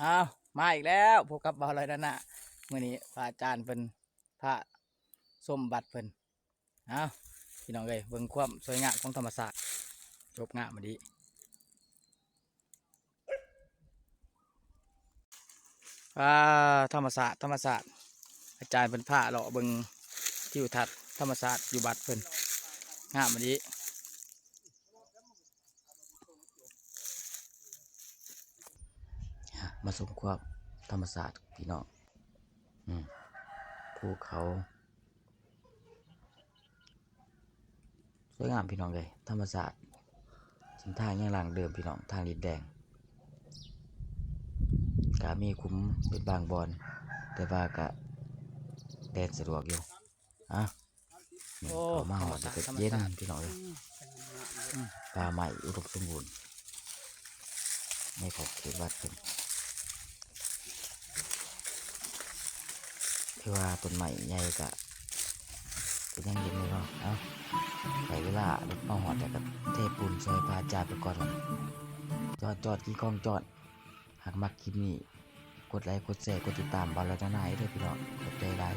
ອ້າວ ມາອີກແລ້ວ ພົບກັບບ່າວລອຍດານາ. ມື້ນີ້ພະອາຈານເພິ່ນພາຊົມວັດເພິ່ນ. ອ້າວ ພີ່ນ້ອງເອີຍ ເບິ່ງຄວາມສວຍງາມຂອງທຳມະຊາດ ຈົບງາມອີ່ຫຼີ. ອ່າ ທຳມະຊາດ ທຳມະຊາດ ອາຈານເພິ່ນພາເລາະເບິ່ງທິວທັດທຳມະຊາດຢູ່ວັດເພິ່ນ ງາມອີ່ຫຼີ. ມາຊົມຄວາມທຳມະຊາດພີ່ນ້ອງ ອືມ ພູເຂົາ ສວຍງາມພີ່ນ້ອງເອີຍ ທຳມະຊາດ. ເສັ້ນທາງຍັງດັ່ງເດີມພີ່ນ້ອງ ທາງດິນແດງ ກະມີຂຸມເປັນບາງບ່ອນ ແຕ່ວ່າກະແລ່ນສະດວກຢູ່. ອາ ນີ້ ໂອ້ ເຂົ້າມາຮອດ ທຳມະຊາດ ກໍເຢັນ ທຳມະຊາດ ພີ່ນ້ອງເອີຍ ອືມ ປ່າໄມ້ອຸດົມສົມບູນໃນຂອບເຂດວັດເພິ່ນ. ຖືວ່າຕົ້ນໄມ້ໃຫຍ່ກະ ກໍຍັງເຫັນຢູ່ເນາະ. ເອົ້າ ໃກ້ເວລາລົດມາຮອດແລ້ວ ກໍເທປູນຊ່ອຍພະອາຈານໄປກ່ອນ. ຈອດ ຈອດ ຂີ່ຂອງຈອດ. ຫາກມັກຄລິບນີ້ ກົດໄລ ກົດແຊ ກົດຕິດຕາມບ່າວລອຍດານາໃຫ້ເດີພີ່ນ້ອງ ຂອບໃຈຫຼາຍ.